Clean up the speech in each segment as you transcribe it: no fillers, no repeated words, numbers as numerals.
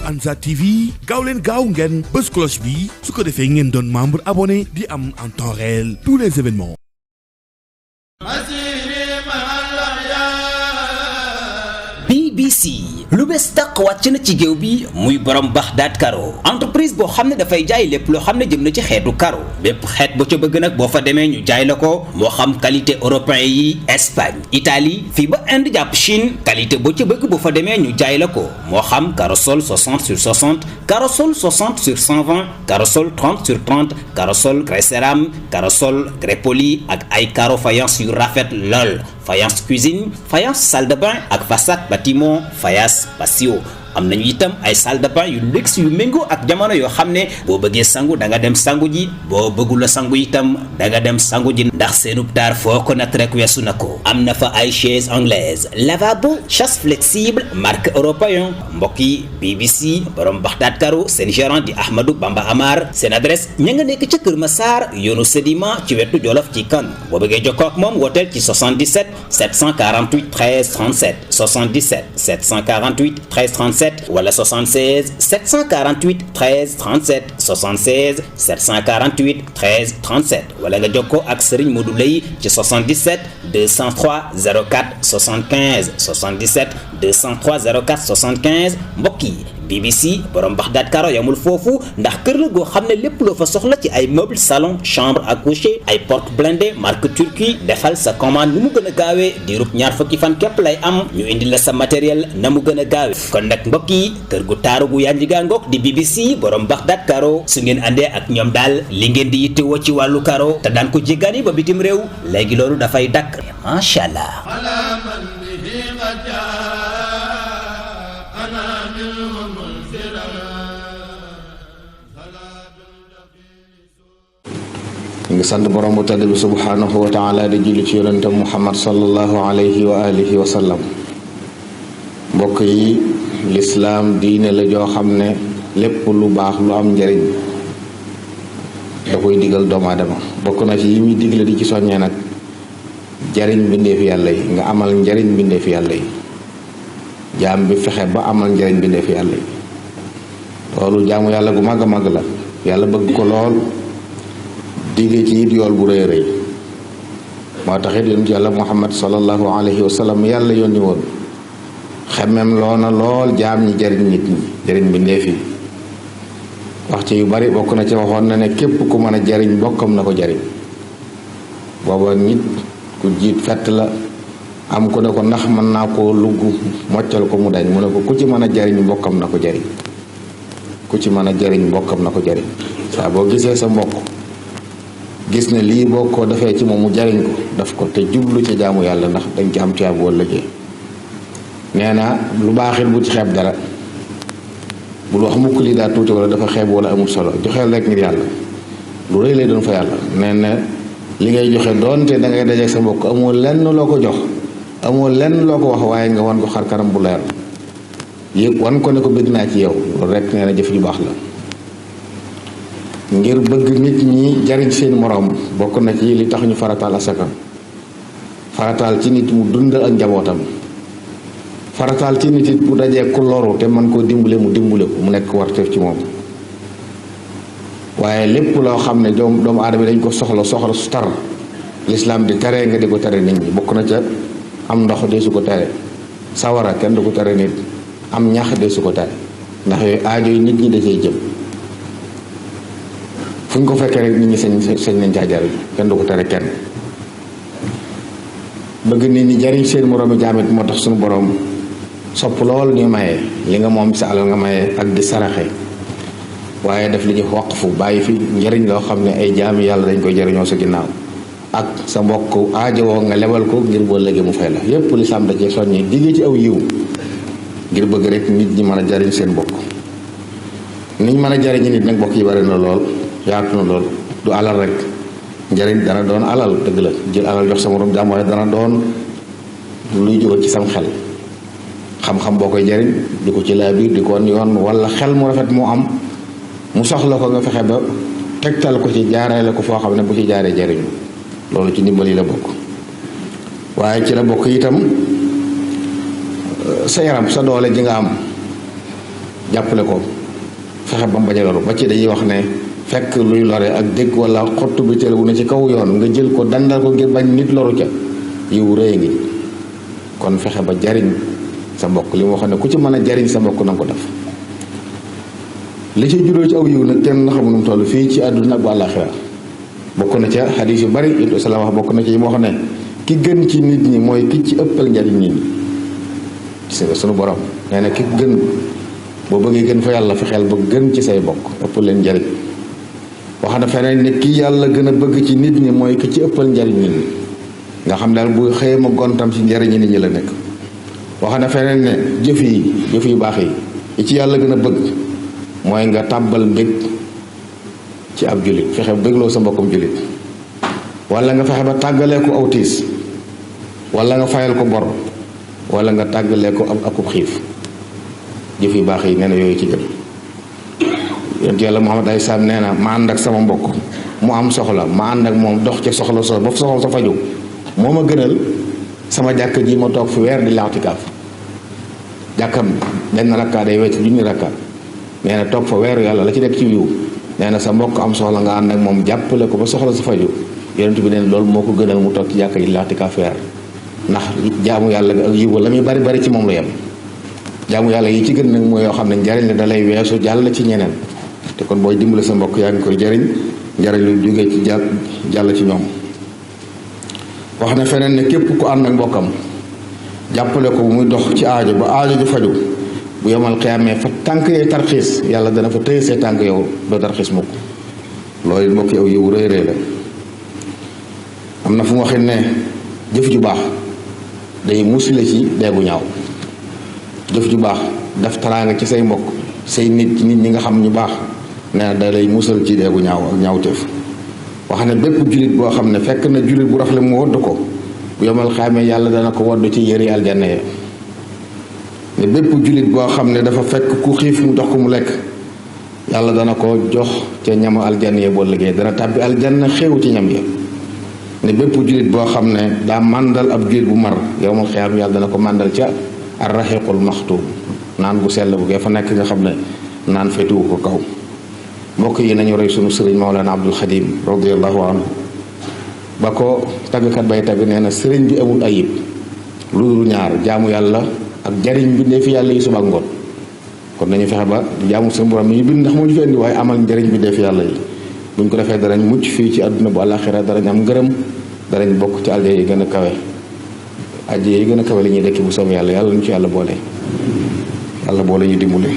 Ansar TV gaaw leen gaaw ngeen bës cloche bi su ko defee ngeen doon membre abonné di am en temps réel tous les événements. BBC lu bees tàq wàcc na ci géew bi muy borom Baghdad Caro entreprise boo xam ne dafay jaay lépp loo xam ne jëm na ci xeetu caro bépp xeet boo ca bëgg nag boo fa demee ñu jaay la ko moo xam qualité européen yi Espagne Italie fii ba Inde jàpp Chine qualité boo ca bëgg boo fa demee ñu jaay la ko moo xam Carosol 60/60 Carosol 60/120 Carosol 30/30 Carosol grès cérame Carosol grès poli ak ay caro faïence yu rafet lool faïence cuisine faïence salle de bain ak façade bâtiment faïence patio am nañu itam ay salle de bain yu luxe yu méngoo ak jamono yoo xam ne boo bëggee sangu da nga dem sangu ji boo bëggula sangu itam da nga dem sangu ji ndax seenub taar foo ko natt rek weesu na ko am na fa ay chaise anglaise lavabo chasse flexible marque européen mbokk yi BBC borom Baghdad Caro seen gérant di Ahmadou Bamba Amar seen adresse ña nga nekk ca Kër Massar yoonu Sédima ci wetu Jolof ci kan boo bëggee jokkoo ak moom wooteel ci 77 748 13 37 77 748 13 37 wala 76 748 13 37 76 748 13 37 wala nga jokkoo ak Serigne Modou Lay ci 77 203 04 75 77 203 04 75 mbokk yi BBC borom Baghdad Caro yamul foofu ndax kër la goo xam ne lépp loo fa soxla ci ay meuble salon chambre à coucher ay porte blindée marque turquie defal sa commande nu mu gën a gaawee diirub ñaar fukki fan képp lay am ñu indi la sa matériel na mu gën a gaawee kon nag mbokk yi kër gu taaru gu yanji gaa ngoog di BBC borom Baghdad Caro su ngeen àndee ak ñoom daal li ngeen di yittewoo ci wàllu caro te daan ko jéggaani ba bitim réew léegi loolu dafay dakk macha allah. ngi sant borom bu tedd bi subhanahu wa taala di julli ci yonente Muhammad sallallahu alayhi wa alihi wa sallam mbokk yi lislaam diine la joo xam ne lépp lu baax lu am njariñ da koy digal doomu aadama bokk na ci yi muy digle di ci soññee nag jariñ mbindeef yàlla yi nga amal njariñ mbindeef yàlla yi jaam bi fexe ba amal njariñ mbindeef yàlla yi loolu jaamu yàlla gu màgg a màgg la yàlla bëgg ko lool digee ci it yool bu rëy rëy moo tax it yonent yàlla Muhammad sallallahu alayhi wa sallam yàlla yónni woon xemmem loona lool jaam ñi jariñ nit ñi jariñ mbindeef yi wax ci yu bari bokk na ci waxoon na ne képp ku mën a jariñ mbokkam na ko jariñ booba nit ku jiit fett la am ku ne ko ndax mën naa koo lugg moccal ko mu dañ mu ne ko ku ci mën a jariñ mbokkam na ko jariñ ku ci mën a jariñ mbokkam na ko jariñ saa boo gisee sa mbokk gis ne lii boo ko defee ci moom mu jariñ ko daf ko te jublu ci jaamu yàlla ndax dañ ci am tuyaab boo liggéey nee na lu baaxit bu ci xeeb dara bul wax mukk lii daa tuuti wala dafa xeeb wala amul solo joxeel rek ngir yàlla lu rëy lay doon fa yàlla nee na li ngay joxe doonte da ngay dajeek sa mbokk amoo lenn loo ko jox amoo lenn loo ko wax waaye nga wan ko xar kanam bu leer yëpp wan ko ne ko bëgg naa ci yow loolu rek nee na jëf ju baax la ngir bëgg nit ñi jariñ seen moroom bokk na ci li tax ñu farataal asaka farataal ci nit mu dundal ak njabootam farataal ci nit it bu dajee ku loru te man koo dimbale mu dimbale ko mu nekk warteef ci moom waaye lépp loo xam ne doomu aadama dañ ko soxla su tar lislaam di tere nga di ko tere nit ñi bokk na ca am ndox de su ko tere sawara kenn du ko tere nit am ñax de su ko tere ndax yooyu aajo yi nit ñi da cay jëm fu ñu ko fekkee rek nit ñi sañ nañ caa jariñ kenn du ko tere kenn bëgg nit ñi jariñ seen moroomi jaamit moo tax suñu borom sopp lool ñuy maye li nga moom sa alal nga maye ak di saraxe waaye def li ñu waqfu bàyyi fi njariñ loo xam ne ay jaami yàlla dañ koy jariñoo sa ginnaaw ak sa mbokk aajowoo nga lebal ko ngir boo léegi mu fay la yépp lislaam da cee soññee digg ci aw yiw ngir bëgg rek nit ñi mën a jariñ seen bokk niñ mën a jariñ nit nag bokk yi bari na lool yaatu na lool du alal rek njariñ dana doon alal dëgg la jël alal jox sa morom jàmm waaye dana doon luy jóge ci sam xel xam-xam boo koy jariñ di ko ci laa biir di ko wan yoon wala xel mu rafet mu am mu soxla ko nga fexe ba tegtal ko ci jaarale ko foo xam ne bu ci jaaree jariñu loolu ci ndimbal yi la bokk waaye ci la bokk itam sa yaram sa doole ji nga am jàppale ko fexe ba mu bañ a loru ba ci dañuy wax ne fekk luy lore ak dégg wala xottu bi teel wu ne ci kaw yoon nga jël ko dandal ko ngir bañ nit loru ca yiw rëy ngi kon fexe ba jariñ sa mbokk li mu wax ne ku ci mën a jariñ sa mbokk na nga ko def li ci juddoo ci aw yiw nag kenn na xamu nu mu toll fii ci àdduna ak bu àllaaxira bokk na ca xadiis yu bari it salaam wax bokk na ci yi mu wax ne ki gën ci nit ñi mooy ki ci ëppal njariñ nit ñi gis nga sunu borom nee na ki gën boo bëggee gën fa yàlla fexeel ba gën ci say bokk ëppal leen njariñ wax na feneen ne ki yàlla gën a bëgg ci nit ñi mooy ki ci ëppal njariñ nit ñi nga xam daal bu xëyee ma gontam ci njariñi nit ñi la nekk wax na feneen ne jëf yu baax yi ci yàlla gën a bëgg mooy nga tàbbal mbég ci ab jullit fexe bégloo sa mbokkum jullit wala nga fexe ba tàggalee ko aw tiis wala nga fayal ko bor wala nga tàggalee ko akub xiif jëf yu baax yi nee na yooyu ci gën yonent yàlla Muhammad ay salaam nee na ma ànd ak sama mbokk mu am soxla ma ànd ak moom dox ci soxla ba soxla sa faju moo ma gënal sama jàkk ji ma toog fi weer di laatikaaf jàkkam benn rakkaa day wecc junni rakkaa nee na toog fa weeru yàlla la ci nekk ci wiw nee na sa mbokk am soxla nga ànd ak moom jàppale ko ba soxla sa faju yonent bi neen loolu moo ko gënal mu toog ci jàkk ji laatikaaf weer ndax jaamu yàlla ak yiw la muy bari bari ci moom la yem jaamu yàlla yi ci gën nag mooy yoo xam ne njariñ la dalay weesu jàll ci ñeneen te kon booy dimbale sa mbokk yaa ngi koy jariñ njariñ lu jógee ci jàll ci ñoom wax na feneen ne képp ku ànd ak mbokkam jàppale ko muy dox ci aajo ba aajo ju faju bu yomal xiyaamee fa tànk yee tarxiis yàlla dana fa tëye see tànk yow doo tarxiis mukk loolu mbokk yow yiw rëy rëy la am na fu mu waxee ne jëf ju baax day musle ci deegu ñaaw jëf ju baax daf taraanga ci say mbokk say nit ñi nga xam ñu baax nee na da lay musal ci deegu ñaaw ak ñaawteef wax ne bépp jullit boo xam ne fekk na jullit bu rafle mu wodd ko bu yomal xaamee yàlla dana ko wodd ci yëri aljanna ya ne bépp jullit boo xam ne dafa fekk ku xiif mu jox ko mu lekk yàlla dana ko jox ca ñamu aljanna ya boo liggéey dana tàbbi aljanna xew ci ñam ya ne bépp jullit boo xam ne daa màndal ab jullit bu mar yomal xaam yàlla dana ko màndal ca arraxiqul maxtuum naan bu sell bu gee fa nekk nga xam ne naan fetuwu ko kaw mbokk yi nañu roy sunu sëriñ Mawlana Abdul Xadim radiyallahu anhu ba ko tàggkat bay tagg nee na sëriñ bi amul ayib lu dul ñaar jaamu yàlla ak jariñ bi ne fi yàlla yi suba ak ngoon kon nañu fexe ba jaamu seen borom mi ñu bind ndax moo ñu fi indi waaye amal njariñ bi def yàlla yi buñ ko defee darañ mucc fii ci àdduna bu àllaaxira darañ am ngërëm darañ bokk ci àll yi gën a kawe àjj yi gën a kawe li ñuy dekki bu soom yàlla yàlla ñu ci yàlla boole ñu dimbali.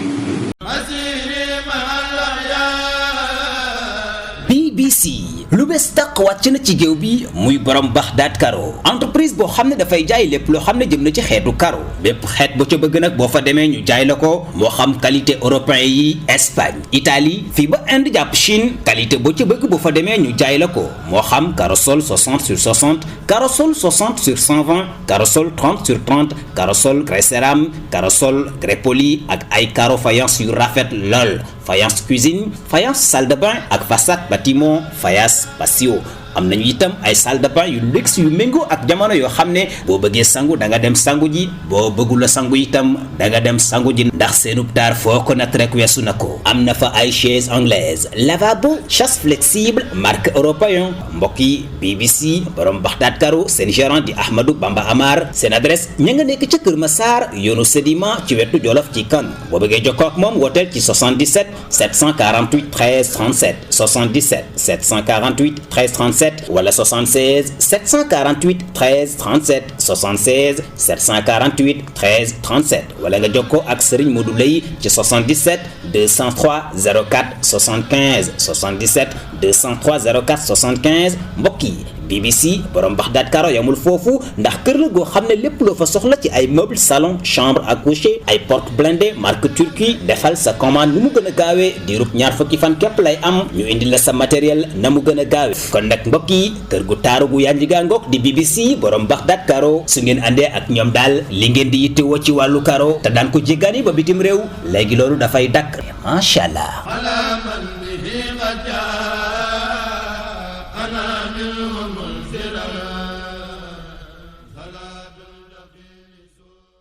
BBC lu bees tàq wàcc na ci géew bi muy borom Baxdaat Karo entreprise boo xam ne dafay jaay lépp loo xam ne jëm na ci xeetu karo bépp xeet boo ca bëgg nag boo fa demee ñu jaay la ko moo xam qualité européen yi Espagne Italie fii ba Inde jàpp Chine qualité boo ca bëgg boo fa demee ñu jaay la ko moo xam caro-sol 60 sur 60 caro-sol 60 sur 120 caro-sol 30 sur 30 caro-sol grès cérame caro-sol grès poli ak ay caro faïence yu rafet lool faïence cuisine faïence salle de bain ak façade bâtiment faïence patio am nañu itam ay salle de bain yu luxe yu méngoo ak jamono yoo xam ne boo bëggee sangu da nga dem sangu ji boo bëggula sangu itam da nga dem sangu ji ndax seenub taar foo ko nat rek weesu na ko am na fa ay chaise anglaise lavabo chasse flexible marque européen mbokk yi BBC borom Baxdaat Karo seen gérant di Ahmadou Bamba Amar seen adresse ña nga nekk ca Kër Massar yoonu Sédiment ci wetu Jolof ci kan boo bëggee jokkoo ak moom wooteel ci 77 748 13 37 77 748 13 37 wala 76 748 13 37 76 748 13 37 wala nga jokkoo ak Serigne Modou Lay ci 77 203 04 75 77 203 04 75 mbokk yi BBC borom Baxdaat Karo yamul foofu ndax kër la goo xam ne lépp loo fa soxla ci ay meubles salon chambre à coucher ay porte blindée marque turquie defal sa commande nu mu gën a gaawee diirub ñaar fukki fan képp lay am ñu indi la sa matériel na mu gën a gaawee kon nag mbokk yi kër gu taaru gu yanji gaa ngoog di BBC borom Baxdaat Karo su ngeen àndee ak ñoom daal li ngeen di yittewoo ci wàllu karo te daan ko jéggaani ba bitim réew léegi loolu dafay dakk macha allah.